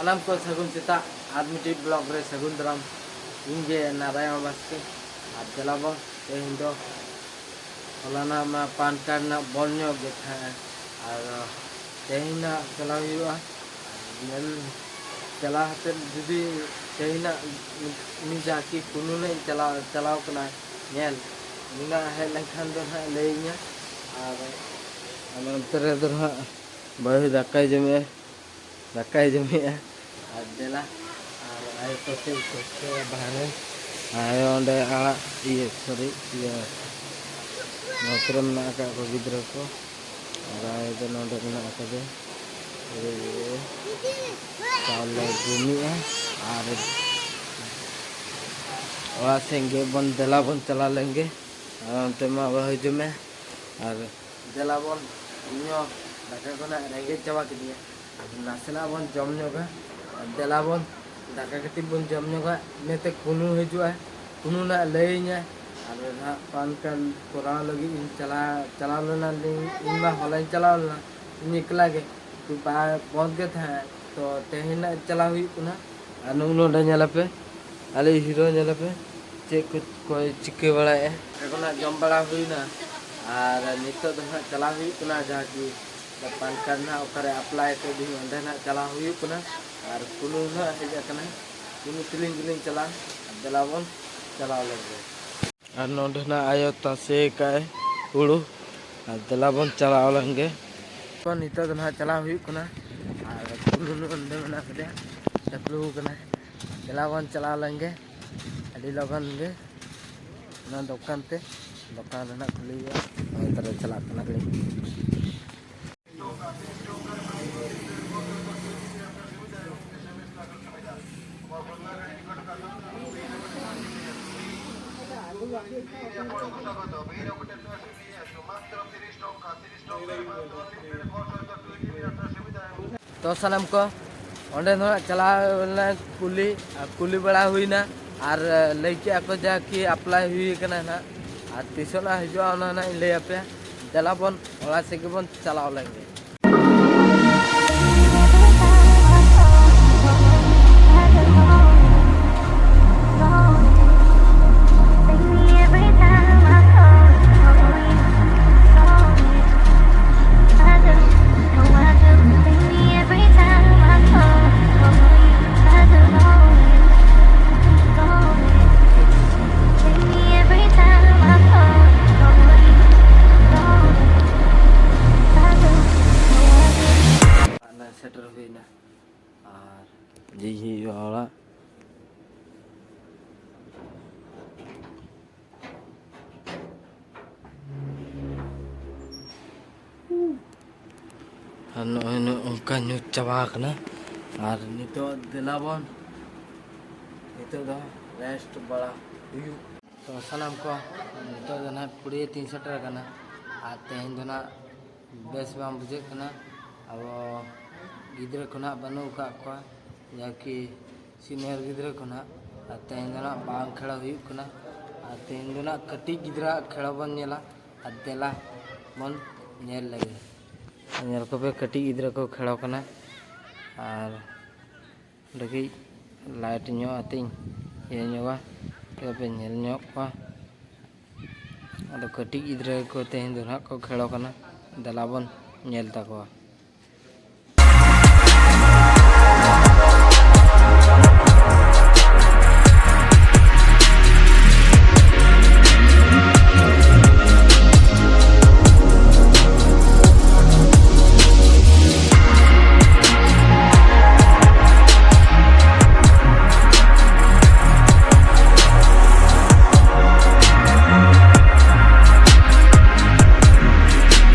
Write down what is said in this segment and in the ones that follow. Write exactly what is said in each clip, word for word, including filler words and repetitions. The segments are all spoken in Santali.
ᱥᱟᱱᱟᱢ ᱠᱚ ᱥᱟᱹᱜᱩᱱ ᱥᱮᱛᱟᱜ᱾ ᱟᱨ ᱢᱤᱫᱴᱤᱡ ᱵᱞᱚᱜ ᱨᱮ ᱥᱟᱹᱜᱩᱱ ᱫᱟᱨᱟᱢ᱾ ᱤᱧ ᱜᱮ ᱱᱟᱨᱟᱭᱚᱱ ᱵᱟᱥᱠᱮ᱾ ᱟᱨ ᱫᱮᱞᱟ ᱵᱚᱱ, ᱛᱮᱦᱮᱧ ᱫᱚ ᱦᱚᱞᱟᱱᱟᱜ ᱢᱟ ᱯᱟᱱ ᱠᱟᱨᱰ ᱨᱮᱱᱟᱜ ᱵᱚᱞ ᱧᱚᱜ ᱜᱮ ᱛᱟᱦᱮᱸᱜᱼᱟ᱾ ᱟᱨ ᱛᱮᱦᱮᱧ ᱱᱟᱜ ᱪᱟᱞᱟᱣ ᱦᱩᱭᱩᱜᱼᱟ᱾ ᱧᱮᱞ ᱪᱟᱞᱟᱣ ᱠᱟᱛᱮᱫ ᱡᱩᱫᱤ ᱛᱮᱦᱮᱧ ᱱᱟᱜ ᱢᱤᱫ ᱡᱟᱦᱟᱸ ᱠᱤ ᱠᱩᱱᱩ ᱱᱟᱜ ᱤᱧ ᱪᱟᱞᱟᱣ, ᱪᱟᱞᱟᱣ ᱠᱟᱱᱟ ᱧᱮᱞ, ᱩᱱᱤ ᱱᱟᱜ ᱦᱮᱡ ᱞᱮᱱᱠᱷᱟᱱ ᱫᱚ ᱱᱟᱜ ᱞᱟᱹᱭᱟᱹᱧᱟ᱾ ᱟᱨ, ᱟᱨ ᱚᱱᱛᱮ ᱨᱮᱫᱚ ᱱᱟᱜ ᱵᱟᱹᱦᱩ ᱫᱟᱠᱟᱭ ᱡᱚᱢᱮᱜᱼᱟ᱾ ᱫᱟᱠᱟᱭ ᱡᱚᱢᱮᱜᱼᱟ᱾ ᱟᱨ ᱫᱮᱞᱟ, ᱟᱨ ᱟᱭᱳ ᱛᱟᱠᱚ ᱠᱚ ᱵᱟᱦᱨᱮ᱾ ᱟᱭᱳ ᱚᱸᱰᱮ ᱟᱲᱟᱜ, ᱤᱭᱟᱹ, ᱥᱚᱨᱤ, ᱤᱭᱟᱹ, ᱱᱚᱛᱮ ᱨᱮ ᱢᱮᱱᱟᱜ ᱟᱠᱟᱫ ᱠᱚ ᱜᱤᱫᱽᱨᱟᱹ ᱠᱚ᱾ ᱟᱨ ᱟᱭᱳ ᱫᱚ ᱱᱚᱰᱮ ᱢᱮᱱᱟᱜ ᱟᱠᱟᱫᱮ᱾ ᱪᱟᱣᱞᱮ ᱡᱚᱢᱮᱜᱼᱟ᱾ ᱟᱨ ᱚᱲᱟᱜ ᱥᱮᱱ ᱜᱮ ᱵᱚᱱ, ᱫᱮᱞᱟ ᱵᱚᱱ ᱪᱟᱞᱟᱣ ᱞᱮᱱ ᱜᱮ᱾ ᱟᱨ ᱚᱱᱛᱮ ᱢᱟ ᱵᱟᱹᱦᱩ ᱡᱚᱢᱮ᱾ ᱟᱨ ᱫᱮᱞᱟ ᱵᱚᱱ, ᱤᱧ ᱦᱚᱸ ᱫᱟᱠᱟ ᱠᱚ ᱱᱟᱜ ᱨᱮᱸᱜᱮᱡ ᱪᱟᱵᱟ ᱠᱤᱫᱤᱧᱟ᱾ ᱟᱫᱚ ᱱᱟᱥᱮᱱᱟᱜ ᱵᱚᱱ ᱡᱚᱢ ᱧᱚᱜᱟ᱾ ᱟᱨ ᱫᱮᱞᱟ ᱵᱚᱱ ᱫᱟᱠᱟ ᱠᱟᱹᱴᱤᱡ ᱵᱚᱱ ᱡᱚᱢ ᱧᱚᱜᱟ᱾ ᱤᱱᱟᱹᱛᱮ ᱠᱩᱱᱩ ᱦᱤᱡᱩᱜᱼᱟ, ᱠᱩᱱᱩ ᱱᱟᱜ ᱞᱟᱹᱭᱟᱹᱧᱟ᱾ ᱟᱨ ᱱᱟᱜ ᱯᱟᱱ ᱠᱟᱨᱰ ᱠᱚᱨᱟᱣ ᱞᱟᱹᱜᱤᱫ ᱤᱧ ᱪᱟᱞᱟᱣ, ᱪᱟᱞᱟᱣ ᱞᱮᱱᱟ ᱞᱤᱧ, ᱤᱧ ᱢᱟ ᱦᱚᱞᱟᱧ ᱪᱟᱞᱟᱣ ᱞᱮᱱᱟ, ᱤᱧ ᱮᱠᱞᱟ ᱜᱮ, ᱛᱚ ᱵᱟ-, ᱵᱚᱱᱫ ᱜᱮ ᱛᱟᱦᱮᱸᱫ᱾ ᱛᱚ ᱛᱮᱦᱮᱧ ᱱᱟᱜ ᱪᱟᱞᱟᱣ ᱦᱩᱭᱩᱜ ᱠᱟᱱᱟ᱾ ᱟᱨ ᱱᱩᱜᱼᱩ ᱱᱚᱰᱮ ᱧᱮᱞ ᱟᱯᱮ, ᱟᱞᱮ ᱦᱤᱨᱳ ᱧᱮᱞ ᱟᱯᱮ, ᱪᱮᱫ ᱠᱚ ᱠᱚᱭ ᱪᱤᱠᱟᱹ ᱵᱟᱲᱟᱭᱮᱫᱼᱟ᱾ ᱚᱸᱰᱮ ᱠᱷᱚᱱᱟᱜ ᱡᱚᱢ ᱵᱟᱲᱟ ᱦᱩᱭᱱᱟ᱾ ᱟᱨ ᱱᱤᱛᱚᱜ ᱫᱚ ᱱᱟᱜ ᱪᱟᱞᱟᱣ ᱦᱩᱭᱩᱜ ᱠᱟᱱᱟ, ᱡᱟᱦᱟᱸ ᱠᱤ ᱯᱟᱱ ᱠᱟᱨᱰ ᱱᱟᱜ ᱚᱠᱟᱨᱮ ᱟᱯᱞᱟᱭ ᱦᱚᱴᱚ ᱫᱤᱧ, ᱚᱸᱰᱮ ᱱᱟᱜ ᱪᱟᱞᱟᱣ ᱦᱩᱭᱩᱜ ᱠᱟᱱᱟ᱾ ᱟᱨ ᱠᱩᱱᱩ ᱱᱟᱜ ᱦᱮᱡ ᱟᱠᱟᱱᱟᱭ, ᱠᱩᱱᱩ ᱛᱮᱞᱤᱧ ᱜᱮᱞᱤᱧ ᱪᱟᱞᱟᱜᱼᱟ᱾ ᱟᱨ ᱫᱮᱞᱟ ᱵᱚᱱ ᱪᱟᱞᱟᱣ ᱞᱮᱱ ᱜᱮ᱾ ᱟᱨ ᱱᱚᱰᱮ ᱱᱟᱜ ᱟᱭᱳ ᱛᱟᱥᱮ ᱠᱟᱜᱼᱟᱭ ᱦᱩᱲᱩ᱾ ᱟᱨ ᱫᱮᱞᱟ ᱵᱚᱱ ᱪᱟᱞᱟᱣ ᱞᱮᱱ ᱜᱮ᱾ ᱛᱚ ᱱᱤᱛᱚᱜ ᱫᱚ ᱱᱟᱜ ᱪᱟᱞᱟᱣ ᱦᱩᱭᱩᱜ ᱠᱟᱱᱟ᱾ ᱟᱨ ᱠᱩᱱᱩ ᱱᱚᱰᱮ ᱢᱮᱱᱟᱜ ᱟᱠᱟᱫᱮᱭᱟ, ᱪᱟᱹᱯᱞᱩ ᱟᱠᱟᱱᱟᱭ᱾ ᱫᱮᱞᱟ ᱵᱚᱱ ᱪᱟᱞᱟᱣ ᱞᱮᱱ ᱜᱮ, ᱟᱹᱰᱤ ᱞᱚᱜᱚᱱ ᱜᱮ᱾ ᱚᱱᱟ ᱫᱚᱠᱟᱱ ᱛᱮ, ᱫᱚᱠᱟᱱ ᱨᱮᱱᱟᱜ ᱠᱷᱩᱞᱟᱹᱣ ᱦᱩᱭᱩᱜᱼᱟ᱾ ᱚᱱᱛᱮ ᱨᱮ ᱪᱟᱞᱟᱜ ᱠᱟᱱᱟᱞᱤᱧ᱾ ᱛᱚ ᱥᱟᱱᱟᱢ ᱠᱚ, ᱚᱸᱰᱮ ᱫᱚ ᱦᱟᱸᱜ ᱪᱟᱞᱟᱣ ᱞᱮᱱᱟ ᱠᱩᱞᱤ, ᱟᱨ ᱠᱩᱞᱤ ᱵᱟᱲᱟ ᱦᱩᱭᱱᱟ, ᱟᱨ ᱞᱟᱹᱭ ᱠᱮᱜᱼᱟ ᱠᱚ ᱡᱟ ᱠᱤ ᱟᱯᱞᱟᱭ ᱦᱩᱭ ᱠᱟᱱᱟ ᱱᱟᱦᱟᱜ, ᱟᱨ ᱛᱤᱥᱚᱜ ᱱᱟᱦᱟᱜ ᱦᱤᱡᱩᱜᱼᱟ ᱚᱱᱟ ᱱᱟᱦᱟᱜ ᱤᱧ ᱞᱟᱹᱭ ᱟᱯᱮᱭᱟ᱾ ᱫᱮᱞᱟ ᱵᱚᱱ ᱚᱲᱟᱜ ᱥᱮᱫ ᱜᱮᱵᱚᱱ ᱪᱟᱞᱟᱣ ᱞᱮᱱ ᱜᱮ᱾ ᱦᱩᱭᱩᱜᱼᱟ ᱚᱲᱟᱜ᱾ ᱟᱨ ᱱᱚᱜᱼᱚᱭ ᱱᱚᱝᱠᱟ ᱧᱩᱛ ᱪᱟᱵᱟ ᱟᱠᱟᱱᱟ᱾ ᱟᱨ ᱱᱤᱛᱚᱜ ᱫᱮᱞᱟ ᱵᱚᱱ, ᱱᱤᱛᱚᱜ ᱫᱚ ᱨᱮᱥᱴ ᱵᱟᱲᱟ ᱦᱩᱭᱩᱜ᱾ ᱛᱚ ᱥᱟᱱᱟᱢ ᱠᱚ, ᱱᱤᱛᱚᱜ ᱫᱚ ᱱᱟᱦᱟᱜ ᱠᱩᱲᱤᱭᱟᱹ ᱛᱤᱧ ᱥᱮᱴᱮᱨ ᱟᱠᱟᱱᱟ᱾ ᱟᱨ ᱛᱮᱦᱮᱧ ᱫᱚ ᱱᱟᱦᱟᱜ ᱵᱮᱥ ᱵᱟᱝ ᱵᱩᱡᱷᱟᱹᱜ ᱠᱟᱱᱟ᱾ ᱟᱵᱚ ᱜᱤᱫᱽᱨᱟᱹ ᱠᱚ ᱱᱟᱦᱟᱜ ᱵᱟᱹᱱᱩᱜ ᱟᱠᱟᱫ ᱠᱚᱣᱟ, ᱡᱟᱠᱤ ᱥᱤᱱᱤᱭᱟᱨ ᱜᱤᱫᱽᱨᱟᱹ ᱠᱚ ᱱᱟᱦᱟᱜ᱾ ᱟᱨ ᱛᱮᱦᱮᱧ ᱫᱚ ᱱᱟᱦᱟᱜ ᱵᱟᱝ ᱠᱷᱮᱞᱟ ᱦᱩᱭᱩᱜ ᱠᱟᱱᱟ᱾ ᱟᱨ ᱛᱮᱦᱮᱧ ᱫᱚ ᱱᱟᱦᱟᱜ ᱠᱟᱹᱴᱤᱡ ᱜᱤᱫᱽᱨᱟᱹᱣᱟᱜ ᱠᱷᱮᱞᱟ ᱵᱚᱱ ᱧᱮᱞᱟ᱾ ᱟᱨ ᱫᱮᱞᱟ ᱵᱚᱱ ᱧᱮᱞ ᱞᱮᱜᱮ᱾ ᱧᱮᱞ ᱠᱚᱯᱮ, ᱠᱟᱹᱴᱤᱡ ᱜᱤᱫᱽᱨᱟᱹ ᱠᱚ ᱠᱷᱮᱞᱟ ᱠᱟᱱᱟ᱾ ᱟᱨ ᱞᱟᱹᱜᱤᱫ ᱞᱟᱭᱤᱴ ᱧᱚᱜ ᱟᱛᱮᱧ ᱤᱭᱟᱹ ᱧᱚᱜᱟ, ᱛᱚᱵᱮ ᱯᱮ ᱧᱮᱞ ᱧᱚᱜ ᱠᱚᱣᱟ᱾ ᱟᱫᱚ ᱠᱟᱹᱴᱤᱡ ᱜᱤᱫᱽᱨᱟᱹ ᱠᱚ ᱛᱮᱦᱮᱧ ᱫᱚ ᱱᱟᱦᱟᱜ ᱠᱚ ᱠᱷᱮᱞᱚᱜ ᱠᱟᱱᱟ, ᱫᱮᱞᱟ ᱵᱚᱱ ᱧᱮᱞ ᱛᱟᱠᱚᱣᱟ᱾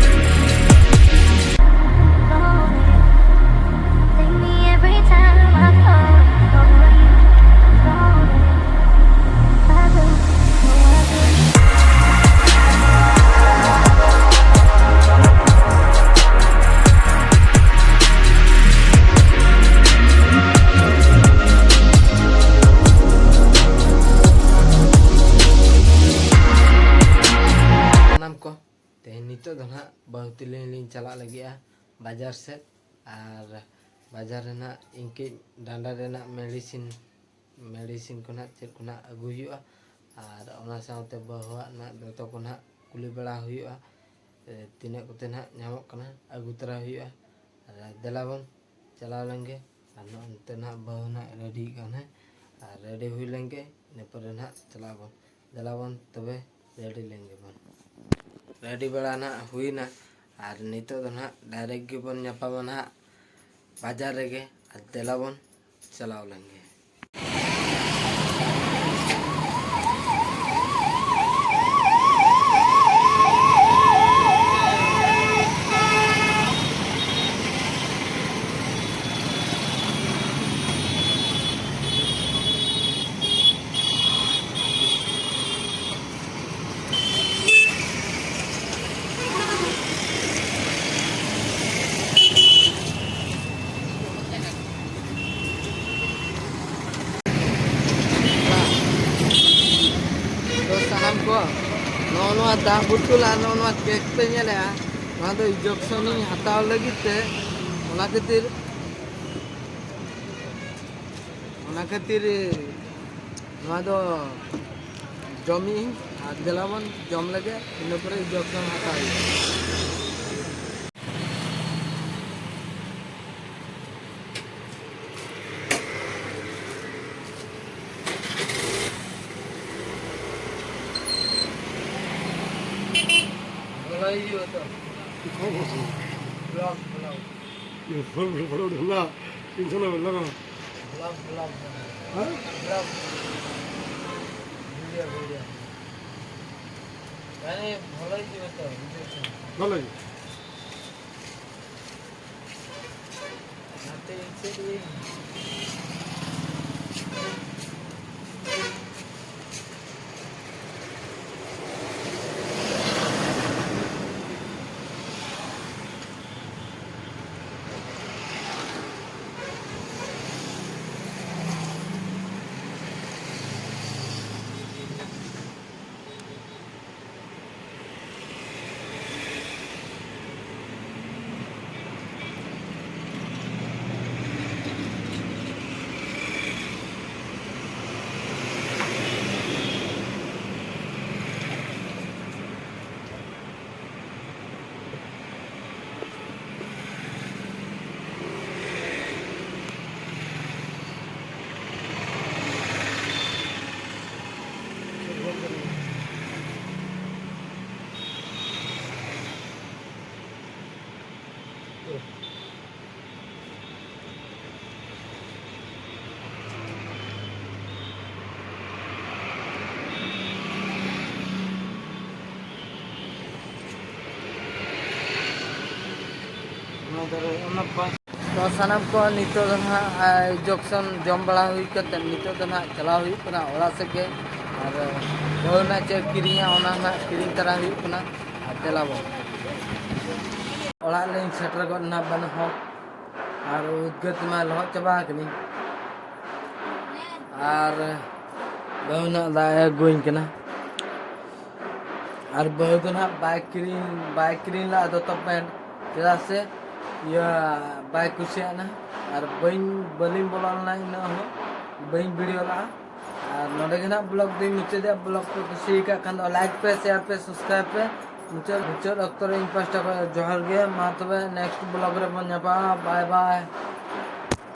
ᱥᱟᱱᱟᱢ ᱠᱚ, ᱛᱮᱦᱮᱧ ᱱᱤᱛᱚᱜ ᱫᱚ ᱱᱟᱦᱟᱜ ᱵᱟᱹᱦᱩ ᱛᱤᱞᱤᱧ ᱞᱤᱧ ᱪᱟᱞᱟᱜ ᱞᱟᱹᱜᱤᱫᱼᱟ ᱵᱟᱡᱟᱨ ᱥᱮᱫ᱾ ᱟᱨ ᱵᱟᱡᱟᱨ ᱨᱮ ᱱᱟᱦᱟᱜ ᱤᱧ ᱠᱟᱹᱡ ᱰᱟᱸᱰᱟ ᱨᱮᱱᱟᱜ ᱢᱮᱰᱤᱥᱤᱱ, ᱢᱮᱰᱤᱥᱤᱱ ᱠᱚ ᱱᱟᱦᱟᱜ ᱪᱮᱫ ᱠᱚ ᱱᱟᱦᱟᱜ ᱟᱹᱜᱩ ᱦᱩᱭᱩᱜᱼᱟ᱾ ᱟᱨ ᱚᱱᱟ ᱥᱟᱶᱛᱮ ᱵᱟᱹᱦᱩᱣᱟᱜ ᱱᱟᱦᱟᱜ ᱫᱚᱛᱚ ᱠᱚ ᱱᱟᱦᱟᱜ ᱠᱩᱞᱤ ᱵᱟᱲᱟ ᱦᱩᱭᱩᱜᱼᱟ, ᱮ, ᱛᱤᱱᱟᱹᱜ ᱠᱚᱛᱮ ᱱᱟᱦᱟᱜ ᱧᱟᱢᱚᱜ ᱠᱟᱱᱟ, ᱟᱹᱜᱩ ᱛᱚᱨᱟ ᱦᱩᱭᱩᱜᱼᱟ᱾ ᱟᱨ ᱫᱮᱞᱟ ᱵᱚᱱ ᱪᱟᱞᱟᱣ ᱞᱮᱱ ᱜᱮ᱾ ᱟᱨ ᱱᱚᱜᱼᱚᱭ ᱱᱚᱛᱮ ᱱᱟᱦᱟᱜ ᱵᱟᱹᱦᱩ ᱱᱟᱦᱟᱜ ᱨᱮᱰᱤ ᱠᱟᱱᱟᱭ᱾ ᱟᱨ ᱨᱮᱰᱤ ᱦᱩᱭ ᱞᱮᱱ ᱜᱮ, ᱤᱱᱟᱹ ᱯᱚᱨᱮ ᱱᱟᱦᱟᱜ ᱪᱟᱞᱟᱜ ᱟᱵᱚᱱ᱾ ᱫᱮᱞᱟ ᱵᱚᱱ ᱛᱚᱵᱮ ᱨᱮᱰᱤ ᱞᱮᱱ ᱜᱮᱵᱚᱱ᱾ ᱨᱮᱰᱤ ᱵᱟᱲᱟ ᱱᱟᱦᱟᱜ ᱦᱩᱭᱱᱟ᱾ ᱟᱨ ᱱᱤᱛᱚᱜ ᱫᱚ ᱱᱟᱦᱟᱜ ᱰᱟᱭᱨᱮᱠᱴ ᱜᱮᱵᱚᱱ ᱧᱟᱯᱟᱢᱟ ᱱᱟᱦᱟᱜ ᱵᱟᱡᱟᱨ ᱨᱮᱜᱮ᱾ ᱟᱨ ᱫᱮᱞᱟ ᱵᱚᱱ ᱪᱟᱞᱟᱣ ᱞᱮᱱ ᱜᱮ᱾ ᱛᱚ ᱥᱟᱱᱟᱢ ᱠᱚ, ᱱᱚᱜᱼᱚ ᱱᱚᱣᱟ ᱫᱟᱜ ᱵᱳᱛᱚᱞ ᱟᱨ ᱱᱚᱜᱼᱚ ᱱᱚᱣᱟ ᱠᱮᱠ ᱯᱮ ᱧᱮᱞᱮᱜᱼᱟ, ᱱᱚᱣᱟ ᱫᱚ ᱤᱧᱡᱮᱠᱥᱚᱱ ᱤᱧ ᱦᱟᱛᱟᱣ ᱞᱟᱹᱜᱤᱫ ᱛᱮ, ᱚᱱᱟ ᱠᱷᱟᱹᱛᱤᱨ, ᱚᱱᱟ ᱠᱷᱟᱹᱛᱤᱨ ᱱᱚᱣᱟ ᱫᱚ ᱡᱚᱢᱮᱜ ᱟᱹᱧ᱾ ᱟᱨ ᱫᱮᱞᱟ ᱵᱚᱱ ᱡᱚᱢ ᱞᱮᱜᱮ, ᱤᱱᱟᱹ ᱯᱚᱨᱮ ᱤᱧᱡᱮᱠᱥᱚᱱ ᱦᱟᱛᱟᱣ ᱦᱩᱭᱩᱜᱼᱟ᱾ ᱵᱷᱚᱞᱟᱭ ᱦᱩᱭᱩᱜᱼᱟ ᱛᱚ᱾ Block, block. Block, block. Block, block. ᱦᱮᱸ? ᱵᱞᱚᱠ᱾ Video, video. ᱢᱟᱱᱮ ᱵᱷᱚᱞᱟᱭ ᱦᱩᱭᱩᱜᱼᱟ ᱛᱚ, ᱵᱩᱡᱷᱟᱹᱣ ᱠᱮᱫᱟ? ᱵᱷᱚᱞᱟᱭ᱾ ᱚᱱᱟ ᱯᱟᱸᱪ ᱛᱚ ᱥᱟᱱᱟᱢ ᱠᱚ ᱱᱤᱛᱚᱜ ᱫᱚ ᱱᱟᱦᱟᱜ ᱡᱚᱠᱥᱚᱱ ᱡᱚᱢ ᱵᱟᱲᱟ ᱦᱩᱭ ᱠᱟᱛᱮ ᱱᱤᱛᱚᱜ ᱫᱚ ᱱᱟᱦᱟᱜ ᱪᱟᱞᱟᱣ ᱦᱩᱭᱩᱜ ᱠᱟᱱᱟ ᱚᱲᱟᱜ ᱥᱮᱫ ᱜᱮ᱾ ᱟᱨ ᱵᱟᱹᱦᱩ ᱱᱟᱦᱟᱜ ᱪᱮᱫ ᱠᱤᱨᱤᱧᱟ ᱚᱱᱟ ᱱᱟᱦᱟᱜ ᱠᱤᱨᱤᱧ ᱛᱟᱨᱟ ᱦᱩᱭᱩᱜ ᱠᱟᱱᱟ᱾ ᱟᱨ ᱫᱮᱞᱟ ᱵᱚᱱ ᱚᱲᱟᱜ ᱞᱤᱧ ᱥᱮᱴᱮᱨ ᱜᱚᱫ ᱮᱱᱟ ᱵᱟᱱᱟ ᱦᱚᱲ᱾ ᱟᱨ ᱩᱫᱽᱜᱟᱹᱨ ᱛᱮᱢᱟ ᱞᱚᱦᱚᱫ ᱪᱟᱵᱟ ᱟᱠᱟᱱᱟᱹᱧ᱾ ᱟᱨ ᱵᱟᱹᱦᱩ ᱱᱟᱦᱟᱜ ᱫᱟᱜ ᱮ ᱟᱹᱜᱩᱣᱟᱹᱧ ᱠᱟᱱᱟ᱾ ᱟᱨ ᱵᱟᱹᱦᱩ ᱫᱚ ᱱᱟᱦᱟᱜ ᱵᱟᱭ ᱠᱤᱨᱤᱧ ᱵᱟᱭ ᱠᱤᱨᱤᱧ ᱞᱟᱜᱼᱟ ᱫᱚᱛᱚ ᱯᱮᱱᱴ, ᱪᱮᱫᱟᱜ ᱥᱮ ᱤᱭᱟᱹ ᱵᱟᱭ ᱠᱩᱥᱤᱭᱟᱜᱼᱟ᱾ ᱟᱨ ᱵᱟᱹᱧ ᱵᱟᱹᱞᱤᱧ ᱵᱚᱞᱚ ᱞᱮᱱᱟ ᱤᱱᱟᱹᱜ ᱦᱚᱸ ᱵᱟᱹᱧ ᱵᱷᱤᱰᱤᱭᱳ ᱞᱟᱜᱼᱟ᱾ ᱟᱨ ᱱᱚᱰᱮ ᱜᱮ ᱱᱟᱦᱟᱜ ᱵᱞᱚᱜ ᱫᱚᱧ ᱢᱩᱪᱟᱹᱫᱮᱜᱼᱟ᱾ ᱵᱞᱚᱜ ᱯᱮ ᱠᱩᱥᱤ ᱟᱠᱟᱫ ᱠᱷᱟᱱ ᱫᱚ ᱞᱟᱭᱤᱠ ᱯᱮ, ᱥᱮᱭᱟᱨ ᱯᱮ, ᱥᱟᱵᱥᱠᱨᱟᱭᱤᱵ ᱯᱮ᱾ ᱢᱩᱪᱟᱹᱫ ᱢᱩᱪᱟᱹᱫ ᱚᱠᱛᱚ ᱨᱮ ᱤᱧ ᱯᱟᱥᱴᱟ ᱠᱷᱚᱱ ᱡᱚᱦᱟᱨ ᱜᱮ᱾ ᱢᱟ ᱛᱚᱵᱮ ᱱᱮᱠᱥᱴ ᱵᱞᱚᱜ ᱨᱮᱵᱚᱱ ᱧᱟᱯᱟᱢᱟ᱾ ᱵᱟᱭ ᱵᱟᱭ᱾